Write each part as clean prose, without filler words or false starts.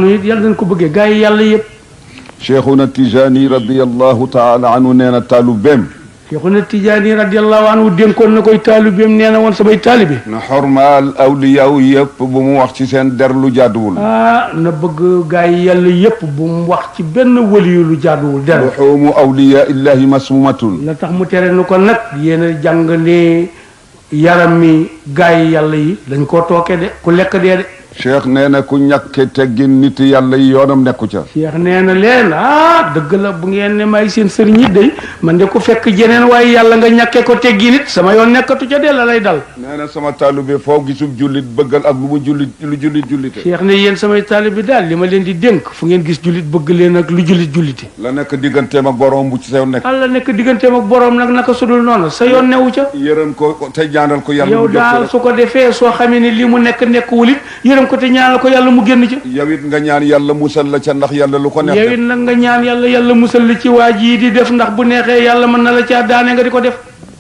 noonu it yàlla nañ ko bëggee gaa yi yàlla yëpp. Cheikhuna Tijani radiyallahu taala anhu nee na taalubeem. Cheikhuna Tijani radiyallahu anhu dénkoon na koy taalibeem nee na woon samay taalibe. na xormaal awliyaaw yëpp bu mu wax ci seen der lu jaaduwul. na bëgg gaa yi yàlla yëpp bu mu wax ci benn waliyu lu jaaduwul der. luxuumu awliyaa illahi masmumatun. la tax mu tere nu ko nag yéen a jàng ne yaram mi gaa yi yàlla yi dañ koo tooke de ku lekk dee de. Cheikh nee na ku ñàkke teggin nit yàlla yi yoonam nekku ca. Cheikh nee na leen dëgg la bu ngeen ne may seen sëriñ yi day man de ko fekk jeneen waaye yàlla nga ñàkkee ko teggin it sama yoon nekkatu ca de la lay dal. nee na sama taalube foo gisub jullit bëggal ak lu mu jullite. Cheikh ne yéen samay taalibe daal li ma leen di dénk fu ngeen gis jullit bëgg leen ak lu jullite. la nekk digganteem ak borom bu ci sa yoon nekk. la nekk digganteem ak borom nag naka sudul noonu sa yoon newu ca. yërëm ko te ñaanal ko yàlla. yow daal su ko defee soo xamee ni li mu nekk wulit yërëm ko te ñaanal ko yàlla mu génn ci. yow it nga ñaan yàlla musal la ca ndax yàlla lu ko neex. yow it nag nga ñaan yàlla musal la ci waa ji di def ndax bu neexee yàlla mën na la caa daane nga di ko def.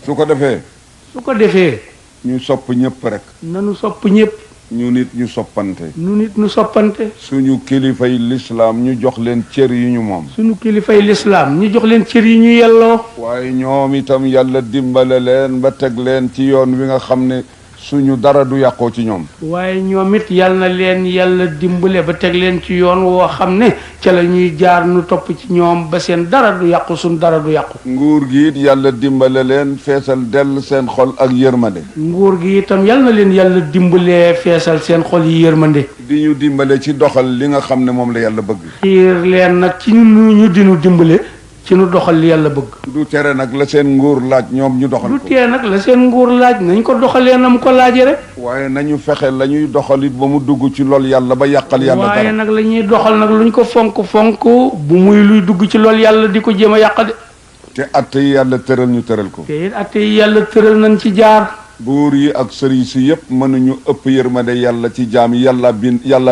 su ko defee. ñu sopp ñëpp rek. nanu sopp ñëpp. ñu nit ñu soppante. ñu soppante. suñu kilifay lislaam ñu jox leen cër yi ñu moom. suñu kilifay lislaam ñu jox leen cër yi ñu yelloo. waaye ñoom itam yàlla dimbale leen ba teg leen ci yoon wi nga xam ne suñu dara du yàqoo ci ñoom. waaye ñoom it yal na leen yàlla dimbale ba teg leen ci yoon woo xam ne ca la ñuy jaar nu topp ci ñoom ba seen dara du yàqu suñ dara du yàqu. nguur gi it yàlla dimbale leen feesal dell seen xol ak yërmande. nguur gi itam yal na leen yàlla dimbalee feesal seen xol yi yërmande. di ñu dimbale ci doxal li nga xam ne moom la yàlla bëgg. xiir leen nag ci ñu dinu dimbale ci nu doxal li yàlla bëgg. du tere nag la seen nguur laaj ñoom ñu doxal ko. du tere nag la seen nguur laaj nañ ko doxalee na mu ko laajee rek. waaye nañu fexe la ñuy doxalit ba mu dugg ci lool yàlla ba yàqal yàlla dara. waaye nag la ñuy doxal nag luñ ko fonk bu muy luy dugg ci lool yàlla di ko jéem a yàq de. te atte yi yàlla tëral ñu tëral ko. te it atte yi yàlla tëral nañ ci jaar. buur yi ak sëriñ si yëpp mënuñu ëpp yërmande yàlla ci jaam yi yàlla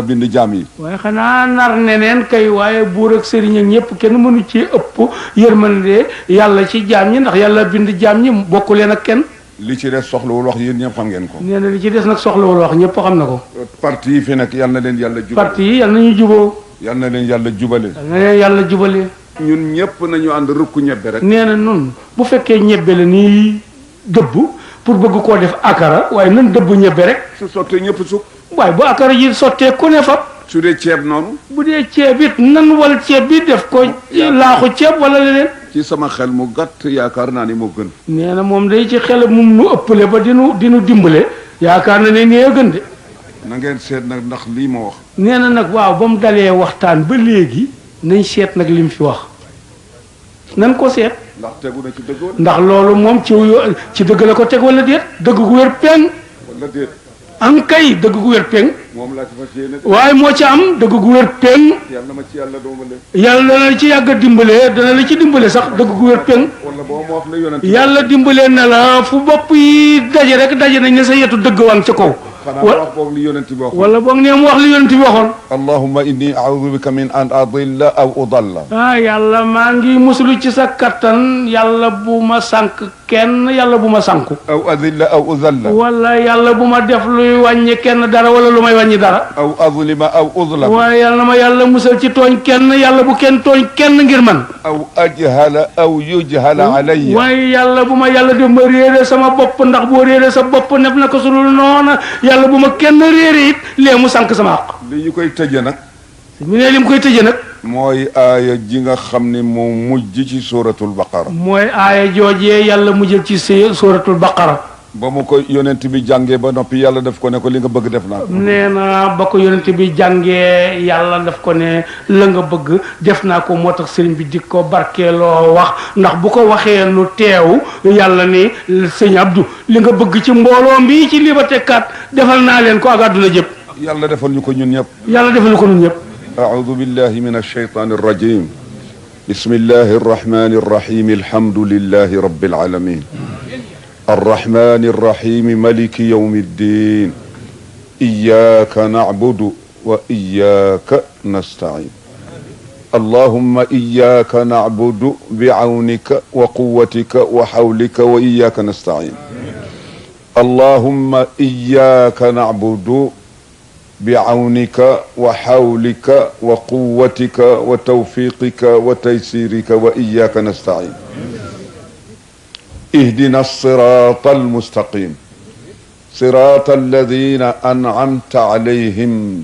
bind jaam yi. waaye xanaa nar neneen kay waaye buur ak sëriñ ak ñëpp kenn mënu ci ëpp yërmande yàlla ci jaam ñi ndax yàlla bind jaam ñi bokku leen ak kenn. li ci des soxlawul wax yéen ñëpp xam ngeen ko. nee na li ci des nag soxlawul wax ñëpp xam na ko. parti yi fi nekk yal na leen yàlla jubale. parti yi yal na ñu juboo. yal na leen yàlla jubale. yal na leen yàlla jubale. ñun ñëpp nañu ànd rëkku ñebbe rek. nee na nun bu fekkee ñebbe la nii dëbb pour bëgg koo def akara waaye nan dëbb ñebbe rek. su sottee ñëpp sukk. waaye bu akara ji sottee ku ne fab. su dee ceeb noonu. bu dee ceeb it nan wal ceeb bi def ko laaxu ceeb wala leneen. ci sama xel mu gàtt yaakaar naa ni moo gën. nee na moom day ci xel moom nu ëppale ba dinu dimbale yaakaar na ne nee a gën de. na ngeen seet nag ndax lii ma wax. nee na nag waaw ba mu dalee waxtaan ba léegi nañ seet nag lim fi wax nan ko seet. ndax tegu na ci dëgg wala. ndax loolu moom ci dëgg la ko teg wala déet dëgg gu wér peng. wala déet. am kay dëgg gu wér peng. moom laa ci fas yéene. waaye moo ci am dëgg gu wér peng. yàlla na ma ci yàlla doomale. yàlla dana la ci yàgg a dimbale dana la ci dimbale sax dëgg gu wér peng. wala boo ma wax la yonent. yàlla dimbale na la fu bopp yi daje rek daje nañ ne sa yetu dëgg waan ca kaw. xanaa wax boog li yonent bi waxoon. wala boog nee mu wax li yonent bi waxoon. allahumma inni a'udhu bika min an adilla aw udalla. yàlla maa ngi musulu ci sa kattan yàlla bu ma sànq kenn yàlla bu ma sànku. aw adilla aw udalla. wala yàlla bu ma def luy wàññi kenn dara wala lu may wàññi dara. aw azlima aw udlam. waaye yàlla na ma yàlla musal ci tooñ kenn yàlla bu kenn tooñ kenn ngir man. aw ajhala aw yujhala alayya. waaye yàlla bu ma yàlla def ma réere sama bopp ndax boo réere sa bopp nef na ko sulul noona yàlla bu ma kenn réere it lee mu sànq sama àq. li ñu koy tëje nag. mu ne li mu koy tëje nag. mooy aaya ji nga xam ne moo mujj ci suratul baqara. mooy aaya joojee yàlla mujjal ci suratul baqara. ba mu ko yonent bi jàngee ba noppi yàlla daf ko ne ko li nga bëgg def naa ko. nee na ba ko yonent bi jàngee yàlla daf ko ne la nga bëgg def naa ko moo tax sëriñ bi di ko barkeeloo wax ndax bu ko waxee nu teew yàlla ni sëñ Abdou li nga bëgg ci mbooloo mbii ci Liberté 4 defal naa leen ko ak àdduna jëpp. yàlla defal ñu ko ñun ñëpp. yàlla defal ñu ko ñun ñëpp. أعوذ بالله من الشيطان الرجيم بسم الله الرحمن الرحيم الحمد لله رب العالمين الرحمن الرحيم ملك يوم الدين إياك نعبد وإياك نستعين اللهم إياك نعبد بعونك وقوتك وحولك وإياك نستعين اللهم إياك نعبد بعونك وحولك وقوتك وتوفيقك وتيسيرك وإياك نستعين اهدنا الصراط المستقيم صراط الذين أنعمت عليهم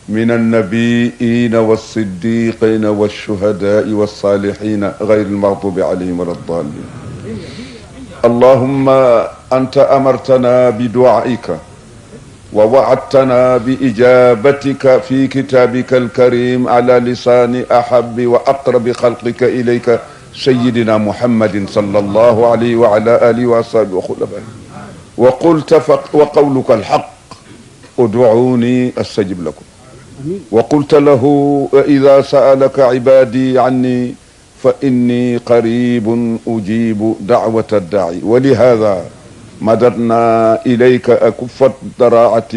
من النبيين والصديقين والشهداء والصالحين غير المغضوب عليهم ولا الضالين اللهم أنت أمرتنا بدعائك ووعدتنا بإجابتك في كتابك الكريم على لسان أحب وأقرب خلقك إليك سيدنا محمد صلى الله عليه وعلى آله وأصحابه وخلفائه وقلت وقولك الحق ادعوني أستجب لكم وقلت له إذا سألك عبادي عني فإني قريب أجيب دعوة الداعي ولهذا مددنا إليك أكف الضراعة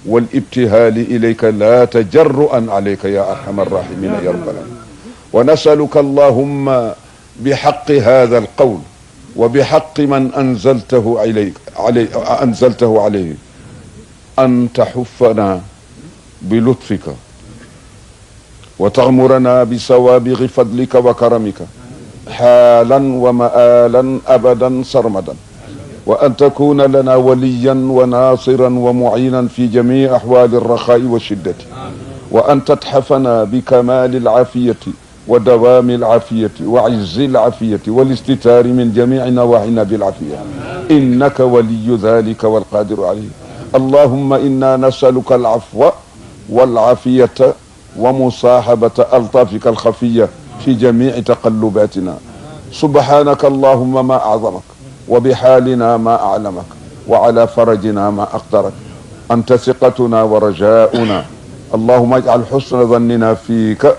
والابتهال إليك لا تجرؤا عليك يا أرحم الراحمين يا رب العالمين ونسألك اللهم بحق هذا القول وبحق من أنزلته عليه أن تحفنا بلطفك وتغمرنا بسوابغ فضلك وكرمك حالا ومآلا أبدا سرمدا وأن تكون لنا وليا وناصرا ومعينا في جميع أحوال الرخاء والشدة وأن تتحفنا بكمال العافية ودوام العافية وعز العافية والاستتار من جميع نواحينا بالعافية إنك ولي ذلك والقادر عليه اللهم إنا نسألك العفو والعافية ومصاحبة ألطافك الخفية في جميع تقلباتنا سبحانك اللهم ما أعظمك وبحالنا ما أعلمك وعلى فرجنا ما أقدرك أنت ثقتنا ورجاؤنا اللهم اجعل حسن ظننا فيك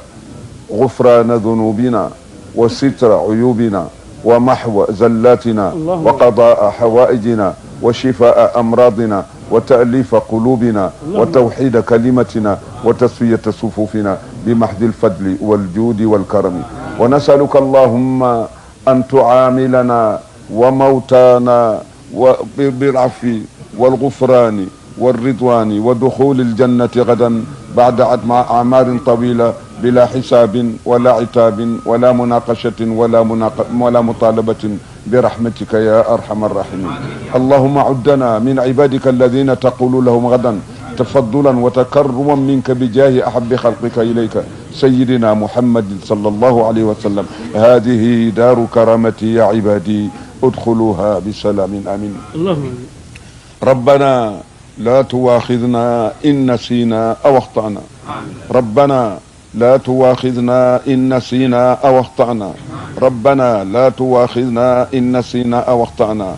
غفران ذنوبنا وستر عيوبنا ومحو زلاتنا وقضاء حوائجنا وشفاء أمراضنا وتأليف قلوبنا وتوحيد كلمتنا وتسوية صفوفنا بمحض الفضل والجود والكرم ونسألك اللهم أن تعاملنا وموتانا بالعفو والغفران والرضوان ودخول الجنة غدا بعد أعمار طويلة بلا حساب ولا عتاب ولا مناقشة ولا مطالبة برحمتك يا أرحم الراحمين اللهم عدنا من عبادك الذين تقول لهم غدا تفضلا وتكرما منك بجاه أحب خلقك إليك سيدنا محمد صلى الله عليه وسلم هذه دار كرامتي يا عبادي ادخلوها بسلام آمين اللهم ربنا لا تواخذنا إن نسينا أو أخطأنا ربنا لا تواخذنا إن نسينا أو أخطأنا ربنا لا تواخذنا إن نسينا أو أخطأنا